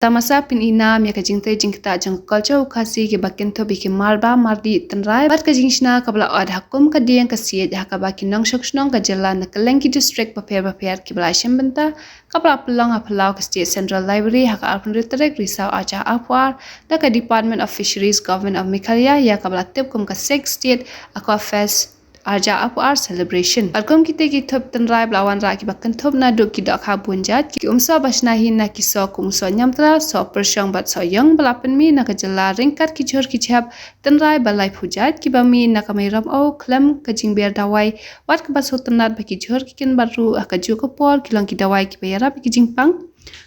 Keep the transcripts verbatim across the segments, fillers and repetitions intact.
Tamasa pyn-i nam ïa ka jingtrei jingktah jong ka culture u Khasi kiba kynthup ïa ki marba mardih tynrai bad ka jingshna kaba la ot ha kum ka dieng ka siej ha kaba ki nongshong shnong ka jylla na kylleng ki district bapher bapher kiba la shim bynta, kaba la pynlong ha phyllaw ka State Central Library ha ka arphew hynriew tarik Risaw arhajar arphew ar da ka Department of Fisheries, Government of Meghalaya, ïa kaba la tip kum ka Sixth State Aqua Fest arhajar arphew ar celebration. Bad kum kitei ki thup tynrai ba la wanrah kiba kynthup naduh ki dohkha bun jait, ki umsoh ba shna hi na ki soh kum u soh niamtra, soh pyrshong bad soh ïong ba la pynmih na ka jylla ryngkat ki jhur ki jhep tynrai ba laiphew jait kiba mih na ka Meiramau khlem ka jingber dawai, wat kaba sngewtynnat ba ki jhur ki kynbat ruh ha kajuh ka por ki long ki dawai kiba ïarap ïa ki jingpang.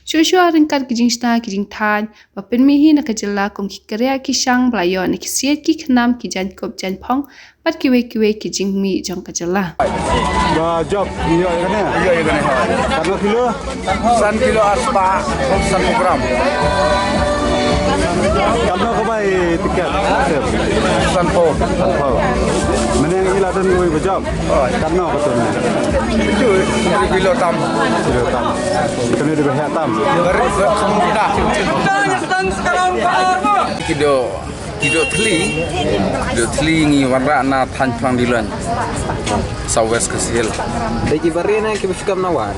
Shuh shuh ryngkat ki jingshna ki jingthaiñ ba pynmih hi na ka jylla kum ki kriah ki shang ba la ïoh na ki siej ki khnam ki jaiñkup jaiñphong bad kiwei kiwei ki jingmih jong ka jylla. Ba jop ïoh ïa kane. Ïoh ïa kane, ha. Katno kilo? San kilo ar spah sanphew gram. Katno ka bai tiket? Sanphew. Sanphew. Mynne ngi la don wei ba jop. Katno ka tun? Itu kilo tam. Kilo tam. Kane dei ba heh tam. Barit ba kham dah. Kido, kido thli, kido thli ngi wanrah na thaiñ Phrang Diloin. South West Khasi Hills. Dei ki barit ne ki ba shu kam na wah?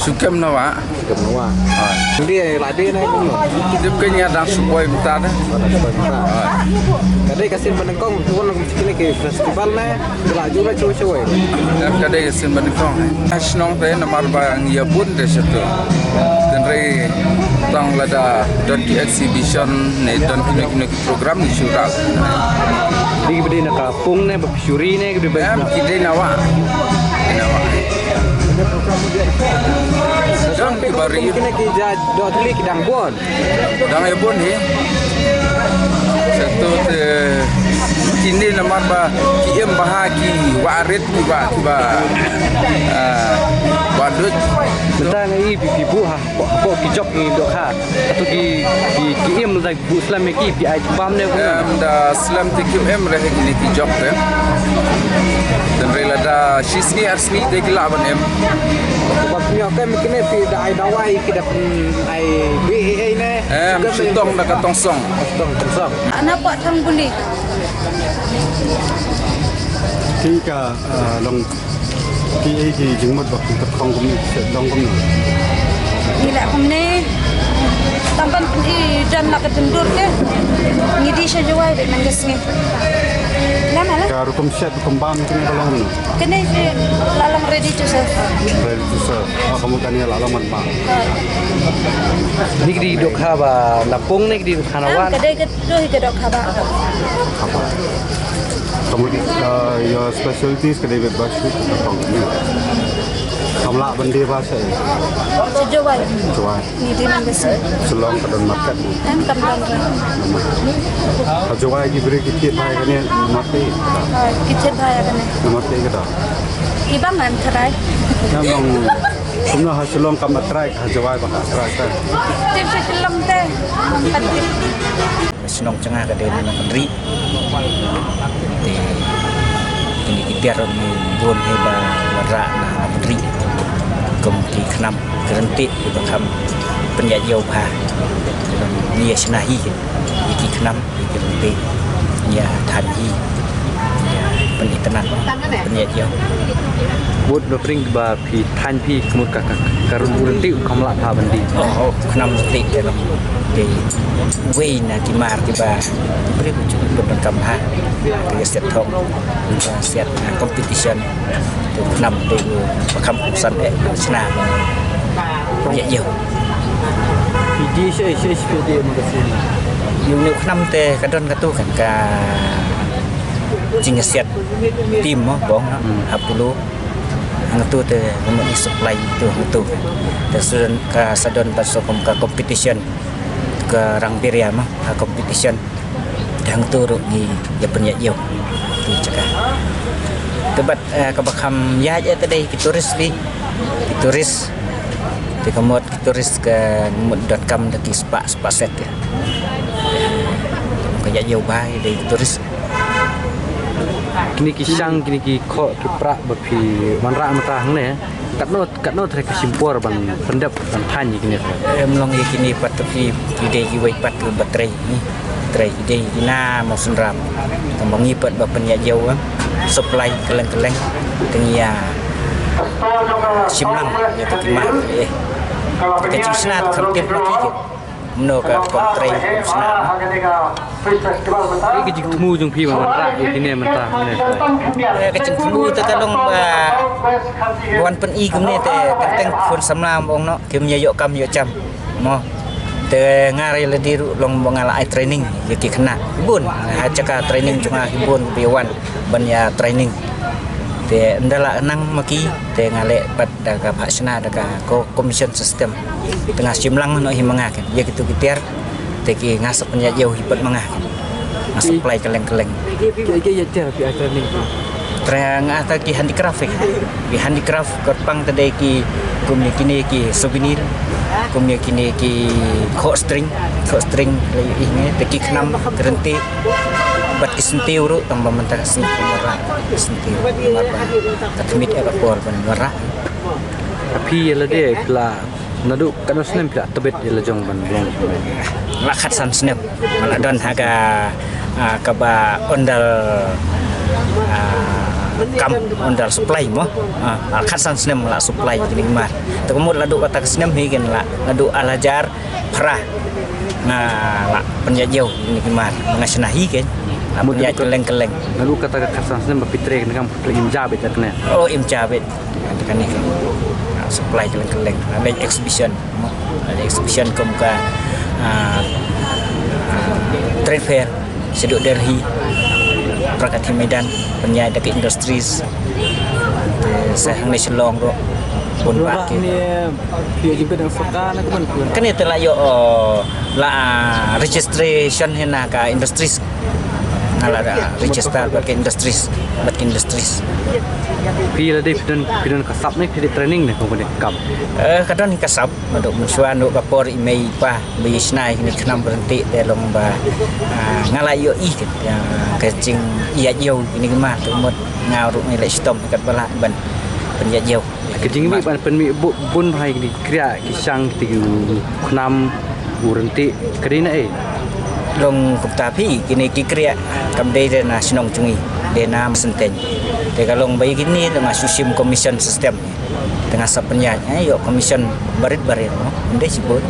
Shu kam na wah. Shu kam na wah. Ha. Ngi la dei ne kumno? Dep ka ïa dang shu poi mynta de. Dang shu poi mynta. Ha. Ka dei ka sien ba nyngkong, tu wan kum kine ki festival ne. Ka la ju ba chu chu wei. Em, ka dei ka sien ba nyngkong. Ha shnong te namar ba ngi ïa bun de sha tu. Tynrai tang lada don ki exhibition ne don kino kino ki program ngi shu rah. Dei ba dei na ka pung ne ba phi shu ri ne ba dei ba. Em, ki dei na wah. Dei na wah. Don ki ba ri. Kine ki jait doh thli ki dang bun. Dang ïa bun hi. Satu te kine namar ba ki im bha ki wah rit ki wah ki ba, ah, wah duh. Mynta ngi ïa phi phi buh ha, hapoh ki jop ngi dohkha. Hato ki, ki, ki im da buh slem ïa ki, phi ai bam ne kumno? Em, da slem te kim im re ha kine ki jop te. Tynrai lada shi sngi ar sngi te ki lah ban im. Ba phi ïoh kem kine phi da ai dawai ki da, mm, ai B A A ne. Em, shu tong da ka tong song. Tong, tong song. Ana pa thang buli. Ki ka, ah, long ki ei ki jingmut ba ki ka thong kumne, long kumne. Ngi la kumne. Tang ban i jan la ka tyndur ke. Ngi dih sha Jowai de man ka sngi. Lama la. Ka rukom shet rukom bam kine ka long kumne. Kine ki la long ready to serve. Ready to serve. Ah, kamu kane la long man ba. Ni ki dei dohkha ba na pung ne ki dei dohkha na wah? Ka dei ka Doh hi ka dohkha ba. Kamu, uh, your specialties ka dei ba shu ka pang ni. Kam lah ban die ba sha. Sha Jowai. Jowai. Ni die man ba sha. Shillong ka don market ni. Em kam don. Ha Jowai ki briew ki thied bha ïa kane market. Ha, ki thied bha ïa kane. Market ka da. Ki bang em tharai. Em bang. Kumno ha Shillong kam attract, ha Jowai ba ka attract ka. Tip sha Shillong te, ngam pat tip. Shnong jong nga ka dei na Nongpynrih. Te kine ki tiar ngi bun hi ba wanrah na Nongpynrih. Kum ki khnam ki ryntih kiba kham pynïaid ïew bha. Ngi ïa shna hi ki khnam. Ki ryntih, ïa than hi, ïa pynitynnad, pynïaid ïew. Mut ba pring ba phi than phi ka mut ka, ka, ka ryntih u kham lah bha ban die. Oh, oh, khnam ryntih te long. Te wei na ki mar kiba briew u ju pyndonkam bha. Te siat thong, siat, ah, competition. Te khnam te u ba kham kongsan eh shna. Ïa ïa. Phi die sha sha phi die ma ka sien. Ïa u khnam te ka don katu kan ka jingsiat team mo bong ha pulu. Hangtu te mut i supply tu hangtu. Te sa don ka sa don ba sa kum ka competition ka rang biria mo ha competition. Te hangtu ruh ngi ïa pynïaid ïew. Te jaka. Te bad, eh, kaba kham ïaid eh te dei ki tourist phi. Ki tourist. Te ka mut ki tourist ka mut donkam da ki spah, spah set ïa. Ka ïaid ïew bha ïa dei ki tourist. Kine ki shang, kine ki khoh, ki prah ba phi wanrah mynta hangne. Katno katno trai ka shim por ban pyndep ban thaiñ ïa kine? Em long ïa kine pat, te phi, ki dei kiwei pat kiba trei, ni trei, ki dei kine mo synram. Tang ba ngi pat ba pynïaid ïew, supply kylleng kylleng, te ngi ïa shim lang ïa ki mar, eh. Ka jingshna te kham tip ma ki, ki mano ka pom trei, pom shna. Ka jingthmu jong phi ban wanrah ïa kine mynta, mynne? Eh, ka jingthmu te ka long ba wan pyni kumne te teng teng khun samla mo, ong noh kim ïa ïoh kam ïoh jam mo. Te nga ruh lade ruh long ba nga la ai training ïa ki khynnah bun, ha jaka training jong nga ki bun ba ïa wan ban ïa training. Te ynda la nang ma ki te nga leh pat da ka phah shna da ka ko-, commission system. Te nga shim lang noh hi ma nga, kan ïa kitu ki tiar. Te ki nga sa pynïaid ïew hi pat ma nga, kan nga supply kylleng kylleng. Ki, ki, ki ïa tiar phi ai training? Training nga ta ki handicraft, ki handicraft kyrpang, te dei ki kum ïa kine ki souvenir, kum ïa kine ki khoh string, khoh string lei ih nge, te ki khnam, ki rynti, bad ki syntiew ruh, tang ba mynta ka sngi ka wanrah ki syntiew, namar ba ka tmier ka por ban wanrah. Phi ïa lade phi la, naduh katno snem phi la tbit ïa la jong ban long? La khatsan snem nga la don ha ka, ah, kaba undal, ah, kam undal supply mo. Ah, la khatsan snem la supply kine ki mar. Te ka mut la duh kata ka snem hi, kan la, la duh ar hajar phra nga la pynïaid ïew kine ki mar, nga shna hi, kan la pynïaid kylleng kylleng. Naduh kata ka khatsan snem ba phi trei kane ka kam, phi im ja beit kane? Oh, im ja beit. Kane ka supply kylleng kylleng. Leit exhibition, leit exhibition kum ka, ah, trade fair shaduh Delhi, Pragati Maidan, pynïaid da ka industries. Te sa hangne Shillong ruh bun ba ki. Kane te la ïoh, oh, la, ah, registration hi na ka industries. Nga la da register bad ka industries, bad ka industries. Phi la dei phi don, phi don ka sap ne phi dei training ne kum kane ka kam? Eh, ka don ka sap, naduh mynshuwa, naduh ka por i mei i pa ba ïa shna ïa kine ki khnam ki rynti, te long ba, ah, nga la ïohi, kan ïa ka jingïaid ïew kine ki mar, te mut nga ruh ngi leh shitom katba lah ban pynïaid ïew. Ka jingmih ban pynmih bu-, bun bha ïa kine ki kriah, ki shang, kine ki khnam, u rynti, ka dei na ei? Long kumta phi, kine ki kriah kam dei de na shnong jong ngi, dei na Mawsyntein. Te ka long ba ïa kine nga shu shim commission system. Te nga sa pynïaid, eh, ïoh commission barit barit mo, ym dei shibun.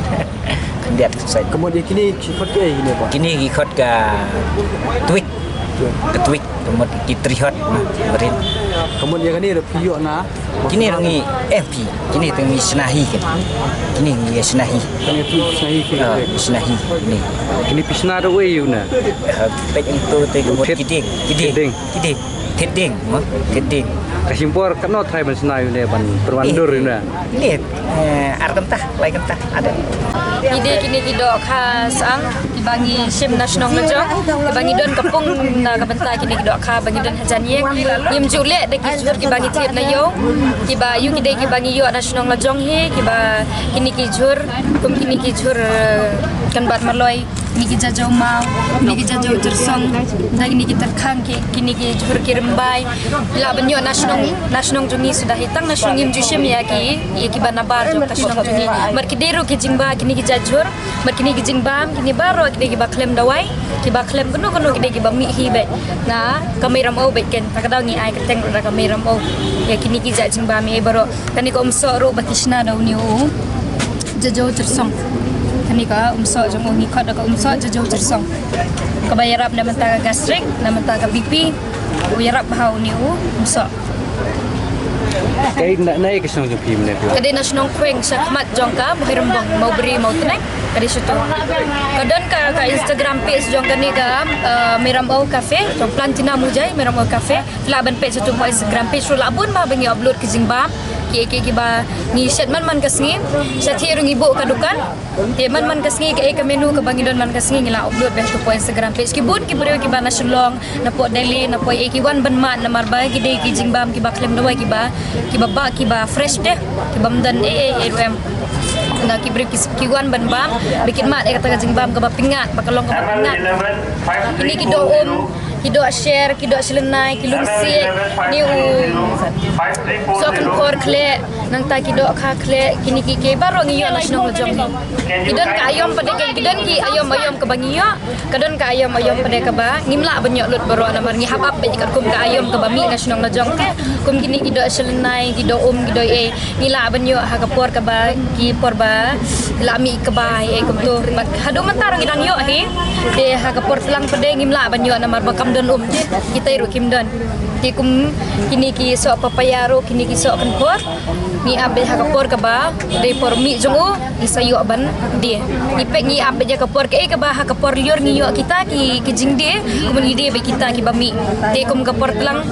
Khyndiat khyndiat. Ka mut ïa kine ki khot kaei kine, bah? Kine ki khot ka twig. Ka twig, ka mut ki tree hod, mo, barit. Ka mut ïa kane ruh phi ïoh na? Kine ruh ngi, eh, phi, kine te ngi shna hi, kan. Kine ngi ïa shna hi. Kane tu shna hi, kine. Ah, shna hi, kine. Kine phi shna da uei u na? Ah, peit hangto te ka mut ki dieng, ki dieng. Ki dieng. Ki dieng. Thied dieng, mo, thied dieng. Ka shim por katno trai ban shna ïa une, ban pynwandur ïa une? Leh, eh, ar kynta, lai kynta, ada. Ki dei kine ki dohkha sang kiba ngi shim na shnong la jong, kiba ngi don ka pung na ka bynta kine ki dohkha ba ngi don hajan ïing. Ngim ju leh da ki jhur kiba ngi thied na ïew, kiba ïoh ki dei kiba ngi ïoh na shnong la jong hi, kiba kine ki jhur, kum kine ki jhur, eh, kan bat maloi. Kine ki jajaw maw, kine ki jajaw tyrsong, da kine ki tyrkhang, ki, kine ki jhur ki rymbai. Lah ban ïoh na shnong, na shnong jong ngi suda hi, tang na shnong ngim ju shim ïa ki, ïa kiba nabar jong ka shnong jong ngi. Bad ki dei ruh ki jingba kine ki jajhur, bad kine ki jingbam, kine baroh ki dei kiba khlem dawai, kiba khlem kano kano, ki dei kiba mih hi beit na ka Mei Ramew beit, kan. Ta ka daw ngi ai kyrteng ruh da ka Mei Ramew ïa kine ki jait jingbam ei baroh. Kane ka umsoh ruh ba ki shna da une u jajaw tyrsong. Kane ka umsoh jong u ngi khot da ka umsoh jajaw tyrsong. Kaba ïarap na bynta ka gastric, na bynta ka B P. U ïarap bha une u umsoh. Kaei na, na ei ka shnong jong phi mynne? Ka dei na shnong Khweng, shakhmat jong ka Bhoirymbong, Mawbri Mawtneng. Ka dei shuh tu. Ka don ka, ka Instagram page jong kane ka, eh, Mei Ramew Cafe, jong Plantina Mujai, Mei Ramew Cafe. Lah ban peit sha tu, peit Instagram page ruh lah bun bha ba ngi upload ki jingbam, ki, ki, kiba ngi shet man man ka sngi. Sha thie ruh ngi buh ka dukan. Te man man ka sngi kaei ka menu kaba ngi don man ka sngi ngi lah upload beit sha tu, peit Instagram page. Ki bun ki briew kiba na Shillong, na poh Delhi, na poh ei, ki wan ban mad namar ba ki dei ki jingbam kiba khlem dawai, kiba, kiba bah, kiba fresh te, kiba ym don ei ei ei ruh em. Na ki briew ki, ki wan ban bam, ba kin mad ïa kata ka jingbam kaba pyngngad, ba ka long kaba pyngngad. Kine ki doh um, ki doh sher, ki doh shlynai, ki lungsiej, ne u soh kynphor khleh, Nangta ki dohkha khleh, kine ki kiei baroh ngi ïoh na shnong la jong ngi. Ki don ka aïom pat de, ki don ki aïom aïom kaba ngi ïoh. Ka don ka aïom aïom pat de kaba ngim lah ban ïoh lut baroh namar ngi hap ap beit katkum ka aïom kaba mih na shnong la jong te. Kum kine ki doh shalynai, ki doh um, ki doh ei, ngi lah ban ïoh ha ka por kaba, ki por ba lah mih kaba ei kumto. Bad haduh mynta ruh ngi dang ïoh hi. Te ha ka por tlang pat de ngim lah ban ïoh namar ba kam don um te, kitai ruh kim don. Te kum kine ki soh papaya ruh, kine ki soh kynphor, ngi ap beit ha ka por kaba dei por mih jong u, ngi sa ïoh ban die. Ngi peit, ngi ap beit ha ka por kaei kaba ha ka por lyiur ngi ïoh kita ki, ki jingdie, kumno ngi die beit kita kiba mih. Te kum ka por tlang,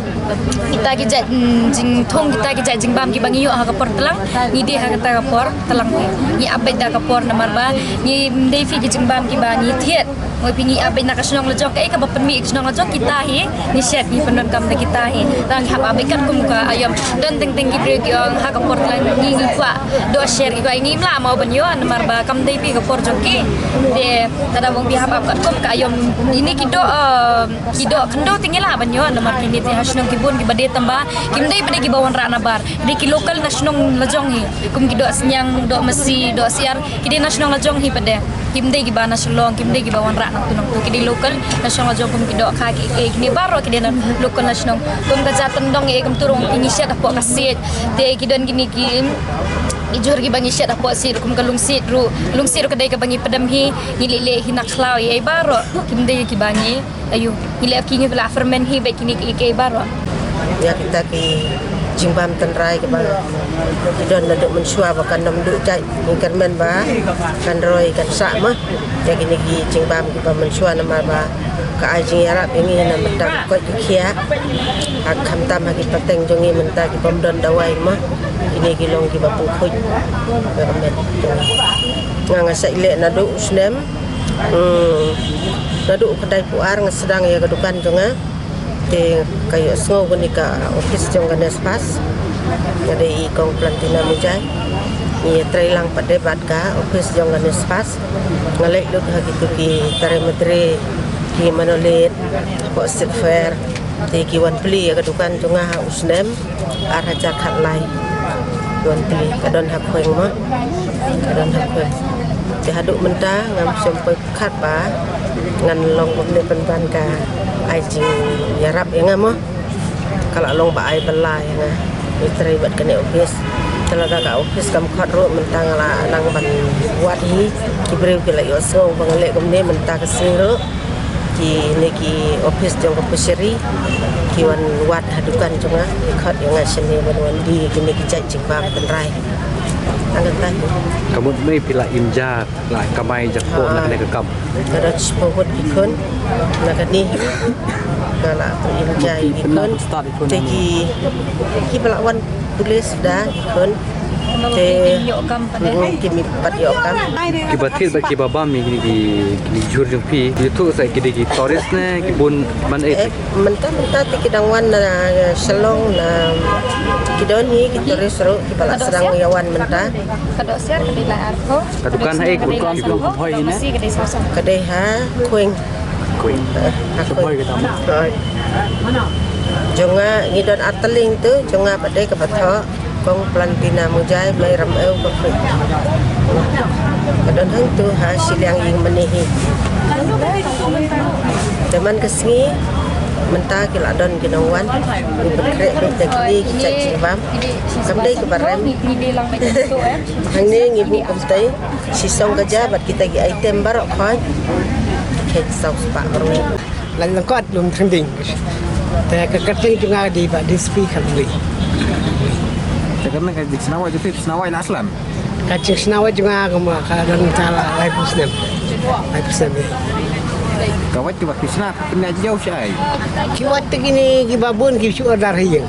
kita ki jait, mm, jingthung, kita ki jait jingbam kiba ngi ïoh ha ka por tlang, ngi die ha kata ka por tlang. Ngi ap beit da ka por namar ba ngim dei phi ki jingbam kiba ngi thied. Mo phi, ngi ap beit na ka shnong la jong, kaei kaba pynmih ka shnong la jong kita hi, ngi shet, ngi pyndonkam da kita hi. Tang ngi hap ap beit katkum ka aïom. Don teng teng ki briew ki ong ha ka por tlang ngi, ngi kwah doh sher, ki kwah, ngim lah mo ban ïoh namar ba kam dei phi ka por jong ki. Te lada ong phi hap ap katkum ka aïom, ine ki doh, eh, ki doh khyndew te ngi lah ban ïoh namar kine te ha shnong ki bun kiba die tang ba kim dei pat de kiba wanrah nabar. Dei ki local na shnong la jong hi. Kum ki doh sniang, doh masi, doh siar, ki dei na shnong la jong hi pat de. Kim dei kiba na Shillong, kim dei kiba wanrah nangtu nangtu, ki dei local na shnong la jong. Kum ki dohkha ki, eh, kine baroh ki dei na local na shnong. Kum ka jait tyndong, eh, kumtu ruh ngi shet hapoh ka siej. Te ki don kine ki, ki jhur kiba ngi shet hapoh siej, kum ka lungsiej ruh. Lungsiej ruh ka dei kaba ngi pdem hi, ngi leh leh hi na khlaw, eh, baroh kim dei kiba ngi Ayu, ngi leh ki, ngi la ferment hi bad kine ki, ki baroh. Ïa kita ki jingbam tynrai kiba ki don naduh mynshuwa ba kan ym duh jait, ngi kyrmen ba kan roi kan sah ma. Ïa kine ki jingbam kiba mynshuwa namar ba ka ai jingïarap ïa ngi na bynta ki koit ki khiah. Ha, khamtam ha ki pateng jong ngi mynta ki bym don dawai ma. Kine ki long kiba pynkhih. Kyrmen. Nga, nga sa ïaleh naduh u snem. Hmm. Naduh u khyndai phew ar nga sdang ïa ka dukan jong nga. Te ka ïohsngew kane ka office jong ka NESPAS. Nga dei i Kong Plantina Mujai. Ngi ïatrei lang pat de bad ka office jong ka NESPAS. Nga leit lut ha kitu ki tare madre, ki monolith, hapoh street fair. Te ki wan plie ïa ka dukan jong nga ha u snem ar hajar khatlai. Ki wan plie, ka don ha Khweng mo. Ka don ha Khweng. Te haduh mynta ngam shym poi khat ba ngan long kumne pynban ka ai jingïarap ïa nga mo. Ka la long ba ai bylla ïa nga. Ngi trei bad kane office. Te lada ka office kam khot ruh mynta nga la nang ban wad hi. Ki briew ki la ïohsngew ba nga leh kumne mynta ka sngi ruh. Kine ki office jong ka fishery ki wan wad ha dukan jong nga, ki khot ïa nga shane ban wan die kine ki jait jingbam tynrai. Tang kata hi. Ka mut me phi la im ja, la kamai ja ko na kane ka kam. Ka dang shiphew ngut ki khun na kane. Nga la im ja ki khun. Te ki, kiba la wan pule suda ki khun. Te ki mih pat ïoh kam. Kiba thied bad kiba bam ïa kine ki, kine ki jhur jong phi, ki thuh sa ki dei ki tourist ne ki bun man eh? Eh, mynta mynta te ki dang wan na Shillong, na ki don hi ki tourist ruh kiba la sdang ïa wan mynta. Ka doh siar ka dei lai arphew. Ka dukan ha eh, ka dukan ka hoi ne? Ka dei ha Khweng. Khweng. Eh, ha Khweng. Hoi. Jong nga ngi don ar tylli tu, jong nga pat dei kaba thoh. Kong Plantina Mujai, Mei Ramew, ka Khweng. Ka don hangtu ha shiliang ïing mane hi. Te man ka sngi mynta ki la don ki nongwan. Ngi pynkhreh beit da kine ki jait jingbam. Kam dei kaba rem. Hangne ngi buh kumtei. Shisong ka ja bad kita ki item baroh khoit. Khet saw spah baroh. Lait lyngkot lum trending. Te ka kyrteng jong nga dei ba D S P Khamri. Te kane ka jingsngew jong phi, sngew la slem? Ka jingsngew jong nga ka ma ka don ka la laiphew snem. Laiphew snem. Ka wait kiba phi sngew pynïaid jauh shai. Ki wait te kine kiba bun ki shu order ha ïing.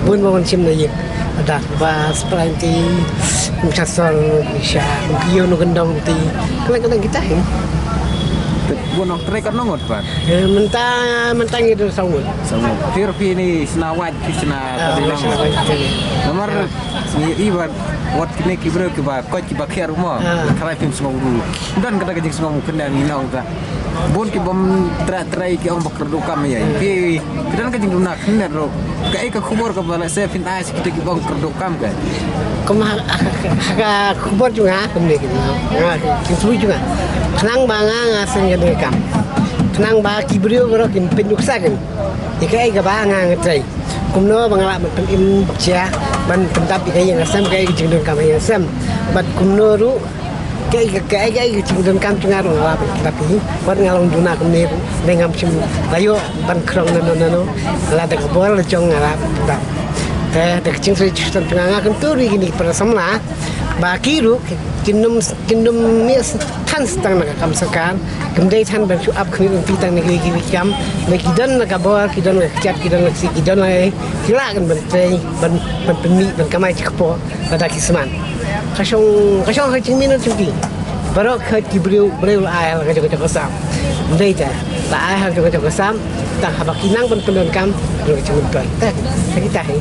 Bun ba bun shim na ïing. Order ba supply ti, um, sha sol, sha, um, kiew, no, kyndong ti. Kala kala kita hi. Bun ong trei kat nongot ba. Eh, mynta, mynta ngi don saw ngut. Saw ngut. Phi ruh phi ni sna wait, phi sna. Ah, phi sna wait. Namar ngi i ba wat kine ki briew kiba koit kiba khiar mo. Ah. Tharai phim sngewbha. Don kata ka jingsngewbha kane ngi nong ta. Bun ki bym trei trei ki ong ba kyrduh kam ïa. Ki ki don ka jingduna khyndiat ruh. Kaei ka khubor kaba lehse phin ai sha kita ki bym kyrduh kam ka? Kum ha ha- ka khubor jong nga kumne ki nga ki tui jong nga. Khnang ba nga nga seng ka dei kam. Khnang ba ki briew baroh kin pynuksa kin. Ïa kaei kaba nga nga trei. Kumno ba nga lah ban pynim jia ban pyndap ïa ka ïing ka sem, kaei ka jingdonkam ïa ka sem. Bad kumno ruh kaei ka kaei kaei ka jingdonkam jong nga ruh nga lah ban pyndap hi. Wat nga long duna kumne ruh, ne ngam shym la ïoh ban khrong nano nano. Lada ka bor la jong nga lah ban pyndap. Te da ka jingsngewsih jong nga, nga kyntu ïa kine ki para samla ba ki ruh kin ym kin ym mih than tang na ka kam sorkar. Kim dei than ban shu ap khmih ryntih tang na ki ki kam. Na ki don na ka bor, ki don na ka kjat, ki don na ka si, ki don na ki lah kan ban trei, ban ban pynmih, ban kamai jingkpoh lada ki sman. Ka shong ka shong ka jingmynot jong ki. Baroh ka ki briew briew la ai ha la ka jong ka jong ka sam. Dei ta la ai ha la ka jong ka jong ka sam. Tang haba ki nang ban pyndonkam jong ka jingmyntoi. Te, te kita hi.